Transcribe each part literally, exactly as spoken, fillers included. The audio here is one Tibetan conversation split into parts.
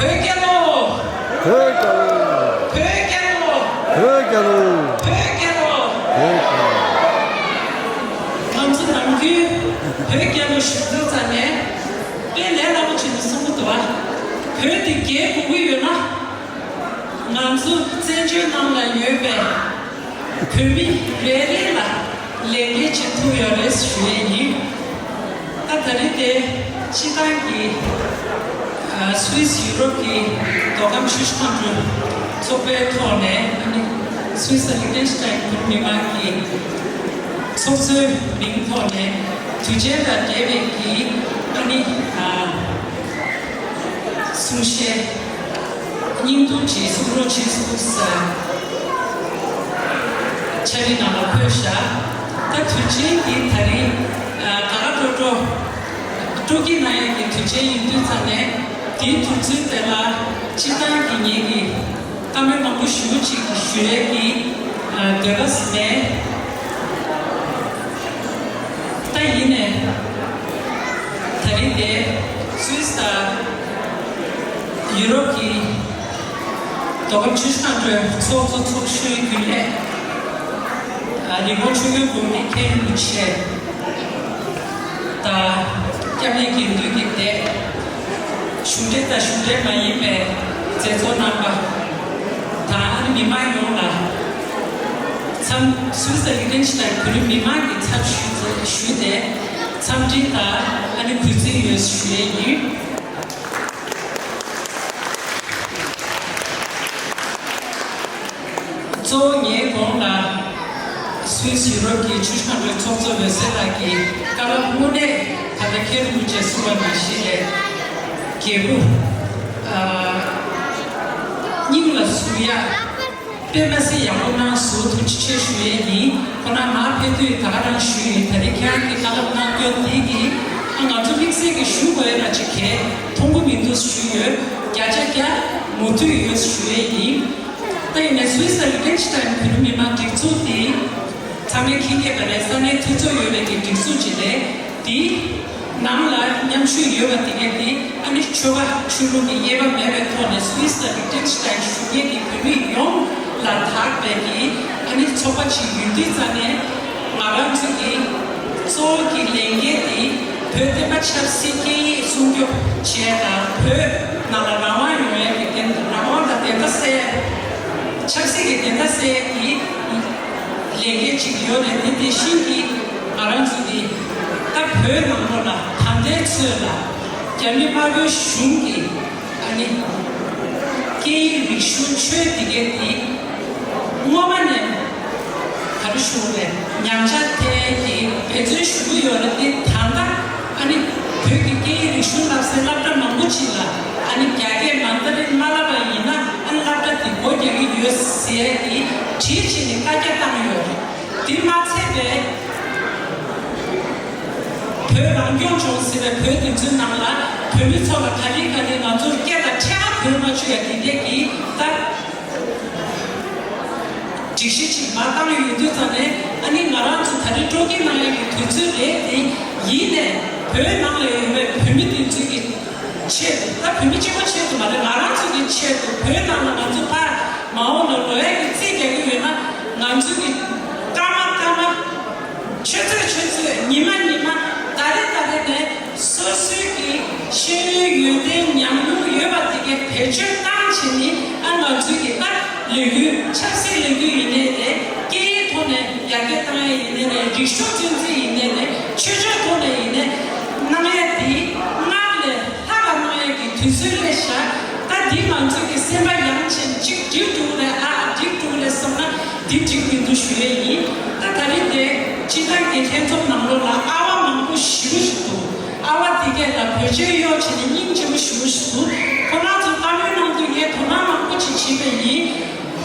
བོད་རྒྱལ་ལོ། བོད་རྒྱལ་ལོ། བོད་རྒྱལ་ལོ། བོད་རྒྱལ་ལོ། བོད་རྒྱལ་ལོ། བོད་རྒྱལ་ལོ། ང་ཚོ་ནམ་རྒྱུན་བོད་རྒྱལ་ལོ་ཞུ་དུས་ཙམ་ནས་དཔེ་ལས་སླ་པོ་བྱས་ནས་གསུང་གི་འདུག་བ། བོད་འདི་རྒྱལ་དགོས་ཀྱི་ཡོད་ན། ང་ཚོ་བཙན་བྱོལ་ནང་ལ་ཡོད་པའི་བོད་མི་རེ་རེ་ལ་ལས་འགན་བྱེད་ཐུབ་ཡོད་རེད་ཞུ་ཡས་ཡིན། ད་ད་རེས་དེ་སྤྱི་བཏང་གི་ཨ་སུད་སི་ཡུ་རོབ་ཀྱི་མདོ་ཁམས་ཆུ་བཞི་སྒང་དྲུག་ཚོགས་པའི་ཐོག་ནས་ཨ་ནི་སུད་སི་ལིག་ཏེན་ཤི་ཏེན་བོད་མི་མང་གི་ཚོགས་གཙོའི་མིང་ཐོག་ནས་དུས་ཆེན་དང་འབྲེལ་བའི་གི་ཨ་ནི་ཨ་གསུང་བཤད། སྙིང་བསྡུས་ཀྱི་གསུང་རོགས་བྱེད་སོང་ཟེར། ཕྱག་ལས་ནང་ལ་འཁོད་བཞག་ད་དུས་ཆེན་འདི་ད་རིང་ད་ག་སྤྲོ་སྤྲོ་སྤྲོ་སྐྱིད་གནང་ཡག་གི་དུས་ཆེན་ཡིན་དུས་ཙམ་ནས་དེའི་དུས་ཚོད་དེ་ལ་སྤྱིར་བཏང་གི་ངེད་ཀྱི་བཀའ་མོལ་མང་པོ་ཞུ་ཅིག་ཞུ་ཡས་ཀྱི་འདོད་པ་མེད། ད་ཡིན་ནའི་ད་རིང་དེ་སུད་སི་དང་ཡུ་རོབ་ཀྱི་མདོ་ཁམས་ཆུ་བཞི་སྒང་དྲུག་ཚོགས་གཙོ་ཚོགས་གཞོན་རྒྱུན་ལས་རི་ཀོན་ཆོས་འཁོར་དགོན་གྱི་མཁན་རིན་པོ་ཆེ། དང་། སྐྱབས་གནས་དགེ་འདུན་གྱི་སྡེ། གཞུང་འབྲེལ་དང་གཞུང་འབྲེལ་མ་ཡིན་པའི་མཛད་གཙོ་རྣམ་པ་དང་ཨ་ནི་མི་མང་ཡོངས་ལ་འཚམས་སུད་སི་ལིག་ཏེན་ཤི་ཏེན་བོད་རིགས་མི་མང་གི་ཚབ་ཞུས་ཏེ་ཞུས་ཏེ་འཚམས་འདྲི་དང་ཨ་ནི་གུས་བརྩི་ཡོད་ཞུ་ཡས་ཡིན། གཙོ་བོ་ངའི་གོང་ལ་སུད་སི་ཡུ་རོབ་ཀྱི་ཆུ་བཞི་སྒང་དྲུག་ཚོགས་གཙོ་འོད་ཟེར་ལགས་ཀྱིས་བཀའ་སློབ་དངོས་གནས་ད་ལྟ་མཁན་རིན་པོ་ཆེས་གསུངས་པ་ནང་བཞིན་ལས་རྒྱལ་པོ་ཨ་སྙིང་ལ་ཟུག་ཡག་དཔེ་མ་སྲིད་ཡག་པོ་གནང་ཟུག་ཐུགས་རྗེ་ཆེ་ཞུ་ཡས་ཡིན། ཁོ་ན་མ་ཕེབས་དུས་ད་ག་རང་ཞུས་ཡིན། ད་རེས་ཁྱེད་རང་གིས་བཀའ་སློབ་གནང་རྒྱུ་འདི་གིས་ང་ཚོ་དམིགས་བསལ་གྱི་ཞུ་དགོས་ཡ་ཅིག་གས་མཐོང་གི་མི་འདུག་ཞུས་ཡོད། བརྒྱ་ཆ་བརྒྱ་མོས་མཐུན་ཡོད་ཞུ་ཡས་ཡིན། ད་ཡིན་ནའི་སུད་སི་དང་ལིག་ཏེན་ཤི་ཏེན་བོད་རིགས་མི་མང་སྒྲིག་འཛུགས་འདི་ཚང་མས་མཁྱེན་གྱི་ཡོད་པ་རེད། ས་གནས་འཐུས་ཚོགས་ཡོད་པའི་གི་སྒྲིག་འཛུགས་ཅིག་རེད། འདི་ནང་ལ་མཉམ་ཞུགས་ཡོད་པ་དེ་གས་འདི་ཨ་ནི་ཆོལ་ཁ་ཆོས་ལུགས་ཀྱི་དབྱེ་བ་མེད་པའི་ཐོག་ནས་སུད་སི་དང་ལིག་ཏེན་ཤི་ཏེན་བཞུགས་མཁན་གྱི་བོད་མི་ཡོངས་ལ་དག་པའི་གི་ཨ་ནི་ཚོགས་པ་ཅིག་ཡིན་དུས་ཙང་ནས་ང་རང་ཚོ་གི་གཙོ་བོ་གི་ལས་འགན་དེ་བོད་བསྟན་པ་ཆབ་སྲིད་སྐད་ཡིག་སྲུང་སྐྱོབ་བྱས་དང་བོད་ནང་ལ་རང་དབང་ཡོང་ཡས་ཀྱི་བདེན་རང་དབང་དང་བདེན་མཐའ་གསལ་ཆབ་སྲིད་ཀྱི་བདེན་མཐའ་གསལ་གྱི་ལས་འགན་ཅིག་ཡོད་རེད། དེ་དེ་བཞིན་གྱི་ང་རང་ཚོ་གི་ད་བོད་ནང་ལོགས་ལ་ད་ལྟའི་ཚོད་ལ་རྒྱ་མི་དམར་པོའི་གཞུང་གི་ཨ་ནི་སྐད་ཡིག་རིག་གཞུང་ཆོས་འདི་གའི་དེ་སྔོན་མ་ནས་ག་རེ་ཞུ་དགོས་རེད། ཉམས་ཆག་ཐལ་གྱི་འབད་བརྩོན་ཞུ་གི་ཡོད་རེད། དེ་ད་ལྟ་ཨ་ནི་བོད་ཀྱི་སྐད་ཡིག་རིག་གཞུང་བསླབ་སའི་སློབ་གྲྭ་མང་པོ་ཅིག་ལ་ཨ་ནི་རྒྱ་སྐད་མ་འདང་རིགས་མ་བསླབ་པ་ཡིན་ན་ཨ་ནི་སློབ་གྲྭ་དེ་སྒོ་རྒྱག་གི་ཡོད་ཟེར་གྱི་བྲིས་བྱས་ནས་བཀའ་རྒྱ་བཏང་ཡོད་རེད། དེ་མ་ཚད་པའི་བོད་རང་སྐྱོང་ལྗོངས་ཟེར་བའི་བོད་དེ་ཚོའི་ནང་ལ་བོད་མི་ཚོ་ལ་ག་ལེ་ག་ལེ་ང་ཚོར་སྐད་དང་ཕྲད་བོད་མ་བཅོས་ཡ་དེ་འདྲས་ཀྱི་ད། སྒྲིག་གཞི་ཅིག་མ་བཏང་ཡོད་དུས་ཙང་ནས་ཨ་ནི་ང་རང་ཚོ་ད་རེས་སྤྲོ་སྐྱིད་གནང་ཡག་གི་དུས་ཚོད་རེད་དེ། ཡིན་ནས་བོད་ནང་ལ་ཡོད་པའི་བོད་མི་དེ་ཚོའི་གི་ཆེད་དུ་ད་བོད་མི་གཅིག་པོ་ཆེད་དུ་མ་རེད། ང་རང་ཚོ་གི་ཆེད་དུ་བོད་ནང་ལ་ང་ཚོ་ཕར་མ་འོངས་ལ་ལོག་ཡག་གི་རྩིས་རྒྱག་གི་ཡོད་ན་ང་ཚོ་གི་སྐར་མ་སྐར་མ། ཆུ་ཚོད་ཆུ་ཚོད་ཉི་མ་ཉི་མ་ཟླ་རེ་ཟླ་རེ་ནས་སོ་སོའི་གི་ཤེས་ཡོན་ཡོན་ཏན་ཉམས་མྱོང་ཡོད་པ་དེ་གའི་བེད་སྤྱོད་བཏང་བྱས་ནི་ཨ་ང་ཚོའི་གི་ད་ལས་འགུལ་ཆབ་སྲིད་ལས་འགུལ་ཡིན་ནའི་རེད། སྐད་ཡིག་ཐོག་ནས་ཡར་རྒྱས་བཏང་ཡས་ཡིན་ནའི་རེད། རིག་གཞུང་ཚོད་འཛིན་ཡིན་ནའི་རེད། ཆོས་ཕྱོགས་ཐོག་ནས་ཡིན་ནའི་གནང་ཡས་དེ་སྔར་ལས་ལྷག་པ་གནང་ཡས་ཀྱི་དུས་ཚོད་སླེབས་ཤག་ད་འདི་ང་ཚོའི་གི་སེམས་པ་ཡང་ཆེན་གཅིག་འགྲིག་འགྲོ་རེད། ཨ་འགྲིག་འགྲོ་རེད་བསམ་ན། འདི་འགྲིག་མི་འདུག་ཞུ་ཡས་ཡིན། ད་ད་རེས་དེ་སྤྱི་བཏང་གི་ལྷན་ཚོགས་ནང་ལོགས་ལ་ཨ་བ་མང་པོ་ཞེ་པོ་ཞིག་འདུག་ཨ་བ་དེ་གས་ལ་བོད་ཆས་གཡོག་བྱས་ནས་སྙིང་རྗེ་པོ་ཞེ་པོ་ཞིག་འདུག་ཁོ་རང་ཚོ་བཀའ་མོལ་གནང་དུས་ངས་དོ་སྣང་མང་པོ་ཅིག་བྱས་པ་ཡིན།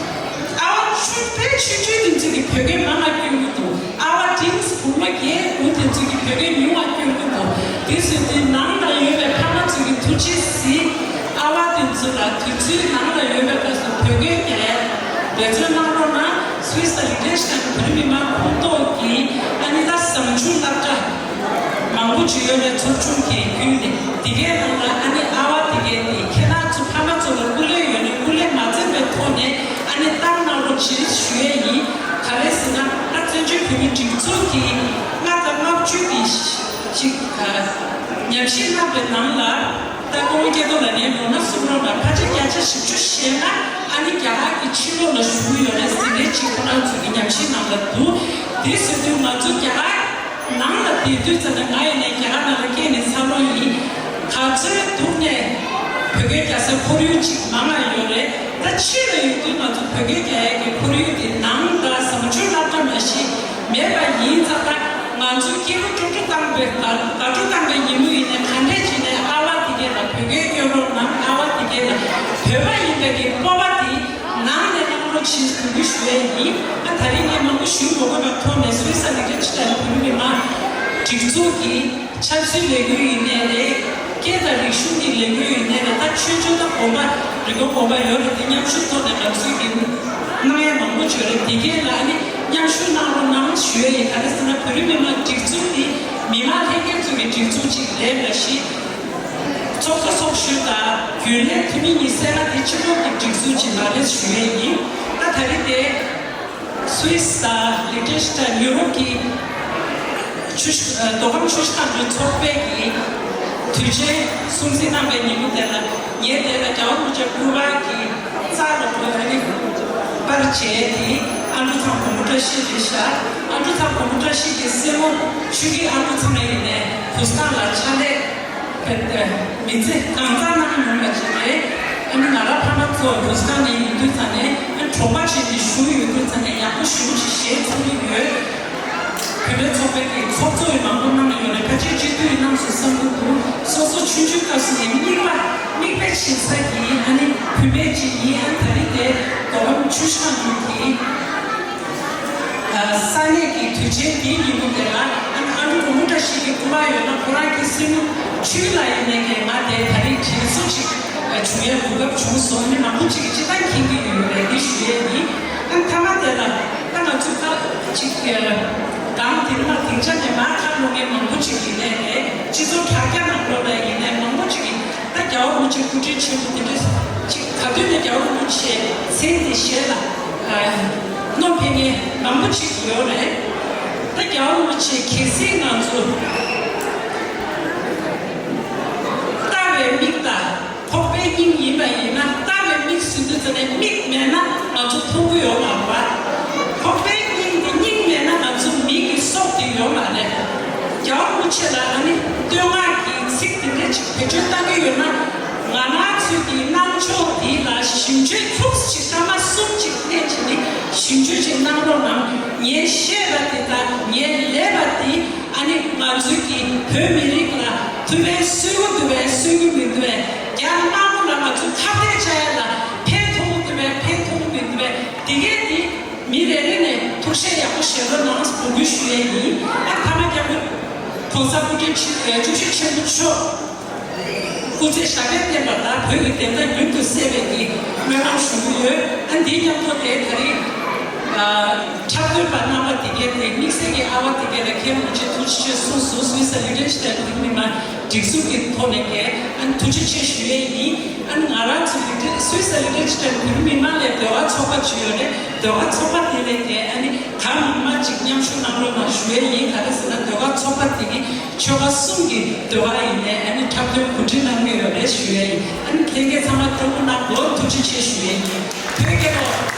ཨ་བ་ཆུང་དཔེ་ཆུང་ཆུང་དེ་ཚོ་གིས་བོད་སྐད་མང་བ་སྐྱོན་གྱི་འདུག་ཨ་བ་ཏིང་སི་བུ་མོ་བརྒྱད་དགུ་དེ་ཚོ་གིས་བོད་སྐད་ཉུང་བ་སྐྱོན་གྱི་འདུག་དེ་བཟོས་དུས་ནང་ལ་ཡོད་པའི་ཕ་མ་ཚོ་གིས་ཐུགས་རྗེ་གཟིགས། ཨ་བ་དེ་ཚོ་ལ་དུས་ཚོད་ནང་ལ་ཡོད་པའི་སྐབས་སུ་བོད་སྐད་རྒྱག་ཡ་འབད་བརྩོན་གནང་རོགས་གནང་། སུད་སི་ལི་ཏེན་ཤི་ཏན་བོད་མི་མང་ཁོངས་གཏོགས་ཀྱི་ཨ་ནི་ད་ཟམ་ཆུང་སློབ་གྲྭ་མང་པོ་ཅིག་ཡོད་རེད། ཚོགས་ཆུང་གི་བརྒྱུད་ནས་དེ་གའི་ནང་ལ་ཨ་ནི་ཨ་བ་དེ་གའི་དེ་ཁྱེད་རང་ཚོ་ཕ་མ་ ཞུ་ཡས་ཡིན། ག་རེ་ཟེར་ན། ད་བཙན་བྱོལ་བོད་མིའི་སྒྲིག་འཛུགས་ཀྱི་ལྔ་དང་ལྔ་བཅུ་གི་ཅིག་ཉམས་ཞིབ་གནང་བའི་ནང་ལ། ད་སྐུ་ངོ་སྐལ་རྡོར་ལགས་ནས་ལོ་ན་གསུང་རོགས་ལ་ཕལ་ཆེར་བརྒྱ་ཆ་བཞི་བཅུ་ཞེ་ལྔ་ཨ་ནི་རྒྱ་གར་གྱི་ཕྱི་ལོགས་ལ་བཞུགས་ཡོད་རེད་ཟེར་མཁན་ཅིག་ཁོ་རང་ཚོ་གི་ཉམས་ཞིབ་ནང་ལ་འདུག་དེ་ཟེར་དུས་ང་ཚོ་རྒྱ་གར་ནང་ལ་བསྡད་དུས་ཙམ་ནས། ང་ཡིན་ནའི་རྒྱ་གར་ནང་ལ་སྐྱེས་ནས་འཚར་ལོངས་ཡིན། ག་ཚོད་སྡུག་ནས་བོད་སྐད་རྒྱག་སའི་ཁོར་ཡུག་ཅིག་མང་ང་ཡོད་རེད། ད་ཕྱི་ལ་ཡོད་དུས་ང་ཚོ་བོད་སྐད་རྒྱག་ཡས་ཀྱི་ཁོར་ཡུག་དེ་ནང་ད་བཟང་སྤྱོད་སློབ་གྲྭ་མ་གཞི་མེད་པ་ཡིན་ཙང་། ད་ང་ཚོའི་སྐྱེས་བུ་དཀྲུག་དཀྲུག་བཏང་བའི་དགའ་དགའ་སྤྲོ་བཏང་བའི་ཉིན་མོ་ཡིན་ནའི་ག་འདྲས་བྱས་ནས་ཨ་ཕ་དེ་གས་ལ་བོད་སྐད་སྐྱོན་རོགས་གནང་། ཨ་ཕ་དེ་གས་ལ་བོད་པ་ཡིན་པའི་གི་སྤོབས་པ་དེ་ནང་ནས་གནང་རོགས་བྱེད་ཟེར་འབོད་སྐུལ་ཞུ་ཡས་ཡིན། ཨ་ད་རིང་ངས་མང་པོ་ཞུ་མ་དགོས་པའི་ཐོག་ནས་སུད་སི་ལི་ཏྲེ་ཅར་བོད་མི་མང་སྒྲིག་འཛུགས་ཀྱི་ཆབ་སྲིད་ལས་འགུལ་ཡིན་ནའི་རེད། སྐད་དང་རིག་གཞུང་གི་ལས་འགུལ་ཡིན་ནའི་རེད། ད་ཆོས་ཕྱོགས་དང་དགོན་པ་རེ་དགོན་དགོན་པ་ཡོད་རེད། དེ་མཉམ་ཞུགས་ཐོག་ནས་ང་ཚོས་ཀྱི་གནང་ཡ་མང་པོ་ཅིག་ཡོད་རེད། དེ་གས་ལ་ཨ་ནི་མཉམ་ཞུགས་གནང་རོགས་གནང་ཞུ་ཡ་ཡིན། ག་རེ་ཟེར་ན། བོད་རིགས་མི་མང་སྒྲིག་འཛུགས་འདི་མི་མང་ལྷན་རྒྱས་ཚོ་གི་སྒྲིག་འཛུགས་ཅིག་རེད་མ་གཞི། ཚོགས་གཙོ་ཚོགས་གཞོན་དང་རྒྱུན་ལས་འཐུས་མི་གཉིས་བསད་ན་དེ་སྤྱི་ཚོགས་ཀྱི་སྒྲིག་འཛུགས་ཅིག་མ་རེད་ཞུ་ཡས་ཡིན། ད་ད་རེས་དེ་སུད་སི་དང་ལི་ཏེན་ཤི་ཊེན་ཡུ་རོབ་ཀྱི་ཆུ་ཨ་མདོ་ཁམས་ཆུ་བཞི་སྒང་དྲུག་ཚོགས་པའི་གི་དུས་ཆེན་སྲུང་བརྩི་གནང་བའི་ཉིན་མོ་དེ་ལ། ངས་དེ་ལ་རྒྱལ་བ་རིན་པོ་ཆེ་སྐུ་པར་གྱི་རྩ་ལ་བོད་ཨ་ནི་པར་བྱས་ཏེ། ཨ་འབྲུག་ཚང་དགོང་མོ་བཀྲ་ཤིས་རེད་ཤག་ཨ་འབྲུག་ཚང་དགོང་མོ་བཀྲ་ཤིས་ཀྱི་སྲས་མོ་ཆོས་སྐྱིད་ཨ་འབྲུག་ཚང་ཡིན་ནས་བུ་སྒང་ལ་ཕྱག་ལས། མི་ཚེ་གང་ཙམ་གནང་མྱོང་བ་ཅིག་རེད། ཨ་ནི་ང་རང་ཕ་མ་ཚོ་བུ་སྒང་ནས་ཡིན་དུས་ཙམ་ནས། ཨ་གྲོགས་པ་བྱས་ཏེ་བཞུགས་ཡོད་དུས་ཙམ་ནས་ཡག་པོ་ཞེ་པོ་ཅིག་ཞེ་ཚོར་གྱི་ཡོད། བུད་མེད་ཚོགས་པའི་གི་ཚོགས་གཙོ་ཡི་མང་པོ་གནང་ཡོད་རེད། ཕལ་ཆེར་སྤྱི་འཐུས་ཡི་གནང་སོང་བསམ་གྱི་འདུག་སོ་སོ་ཆུང་ཆུང་སྐབས་སུ་ནས་མིག་དམར་མིག་དཔེ་བྱེད་ས་གི་ཨ་ནི་བུད་མེད་ཅིག་ཡིན། ཨ་ད་རེས་དེ་མདོ་ཁམས་ཆུ་བཞི་སྒང་དྲུག་གི་ས་གནས་ཀྱི་དུས་ཆེན་འདིའི་ཉིན་མོ་དེ་ལ། ཨ་ཨ་འབྲུག་དགོང་མོ་བཀྲ་ཤིས་ཀྱི་སྐུ་པར་ཡོད་ན། ཁོ་རང་གི་སྲས་མོ་ཆོས་ལ་ཡིན་ནའི་ཀྱང་ང་དེ་ད་རེས་དྲན་གསོ་ཅིག་བྱུང་ཡ་གོ་སྐབས་བྱུང་སོང་། ཨ་ནི་མང་པོ་ཅིག་གིས་སྤྱིར་བཏང་མཁྱེན་གྱི་ཡོད་རེད། འདི་ཞུ་ཡས་ཡིན། ཨ་མཐའ་མ་དེ་ལ་ད་ང་ཚོ་ཁ་ཅིག་གང་དེ་མ་དེང་ཆ་ནས་མ་ཁ་ལོ་མཁན་མང་པོ་ཅིག་ཡིན་ནའི་རེད། སྤྱི་ཚོགས་དྲ་རྒྱ་ནང་ལོགས་ལ་ཡིན་ནའི་མང་པོ་ཅིག་གིས། ད་རྒྱལ་བ་རིན་པོ་ཆེ་སྐུ་ཕྲེང་ཆེན་པོ་དེ་འདྲ་ཅིག་ག་དུས་ནས་རྒྱལ་བ་རིན་པོ་ཆེའི་མཚན་དེ་ཞལ་ལ་ཨ་རྣོ་ཕེབས་མཁན་མང་པོ་ཅིག་ཡོད་རེད། ད་རྒྱལ་བ་རིན་པོ་ཆེ་གལ་སྲིད་ང་ཚོ་ལྟ་བའི་མིག་དང་ཁོག་པའི་སྙིང་ཡིན་པ་ཡིན་ན། ལྟ་བའི་མིག་ཟེར་དུས་ཙམ་ནས་མིག་མེད་ན་ང་ཚོ་མཐོང་གི་ཡོད་མ་རེད་པ། ཁོག་པའི་སྙིང་དེ་སྙིང་མེད་ན་ང་ཚོ་མིག་གི་སྲོག་དེ་ཡོད་མ་རེད། རྒྱལ་བ་རིན་པོ་ཆེ་ལ་ཨ་ནི་བསྟོད་བསྔགས་ཀྱི་ཚིག་དེ་འདྲ་ཅིག་བེད་སྤྱོད་བཏང་གི་ཡོད་ན། ང་རང་ཚོའི་གི་རྣམ་ཅོག་འདི་ལ་ཞིབ་དཔྱོད་ཐུགས་ཅིག་སྐར་མ་གསུམ་ཅིག་གནས་བྱས་ནས་ཞིབ་དཔྱོད་ཅིག་གནང་རོགས་གནང་། ངས་བཤད་པ་དེ་དང་ངས་ལས་པ་དེ་ཨ་ནི་ང་ཚོའི་གི་བོད་མི་རིགས་ལ་ཐུབ་པའི་གསོས་ཀྱི་འདུག་པས་གསོས་ཀྱི་མི་འདུག་པས། རྒྱ་དམར་པོ་ལ་ང་ཚོ་ཁ་གཏད་བཅག་ཡ་ལ་ཕན་ཐོགས་ཀྱི་འདུག་པས་ཕན་ཐོགས་ཀྱི་མི་འདུག་པས། དེ་གས་དེ་མི་རེ་རེ་ནས་ཐུགས་བཞེས་ཡག་པོ་བཞེས་རོགས་གནང་འབོད་སྐུལ་ཞུ་ཡས་ཡིན། ཨ་ཐ་མ་རྒྱལ་པོ་༸གོང་ས་སྐུ་ཕྲེང་ཆེ་བཅུ་བཞི་ཆེན་པོ་མཆོག་སྐུ་ཚེ་ཞབས་པད་བརྟན་པ་དང་བོད་ཀྱི་བདེན་མཐའ་མྱུར་དུ་གསལ་བའི་གི་སྨོན་ལམ་ཞུ་གི་ཡོད། ཨ་འདིའི་མཉམ་དུ་དེ་ད་རིང་འཁྲབ་སྟོན་པ་རྣམ་པ་དེ་གས་དེ་དམིགས་བསལ་གྱི་ཨ་བ་དེ་གས་ལ་མཁན་རིན་པོ་ཆེ་ཐུགས་རྗེ་ཆེ་གསུངས་སོང་། སུད་སི་ལི་ཏེན་ཤི་ཏན་བོད་མི་མང་སྒྲིག་འཛུགས་ཀྱི་ཐོག་ནས་ཀྱི་ཨ་ཐུགས་རྗེ་ཆེ་ཞུ་ཡས་ཡིན། ཨ་ནི་ང་རང་ཚོ་ལི་ཏེན་སུད་སི་ལི་ཏེན་ཤི་ཏན་བོད་མི་མང་ལས་ཟློས་གར་ཚོགས་པ་ཅིག་ཡོད་རེད། ཟློས་གར་ཚོགས་པ་དེ་ལས་ཀྱི་ཨ་ནི་གང་མང་མང་ཅིག་མཉམ་ཞུགས་གནང་རོགས་གནང་ཞུ་ཡས་ཡིན། ག་རེ་ཟེར་ན་ཟློས་གར་ཚོགས་པ་དེ་གི་ཆོལ་ཁ་གསུམ་གྱི་ཟློས་གར་ཡིན་ནའི་ཨ་ནི་འཁྲབ་སྟོན་གོ་སྒྲིག་གནང་གི་ཡོད་རེད་ཞུ་ཡས་ཡིན། ཨ་ནི་ལྷན་རྒྱས་ཚང་མ་སྤྲོ་པོ་གནང་དགོས། ཐུགས་རྗེ་ཆེ་ཞུ་ཡས་ཡིན། བོད་རྒྱལ་ལོ།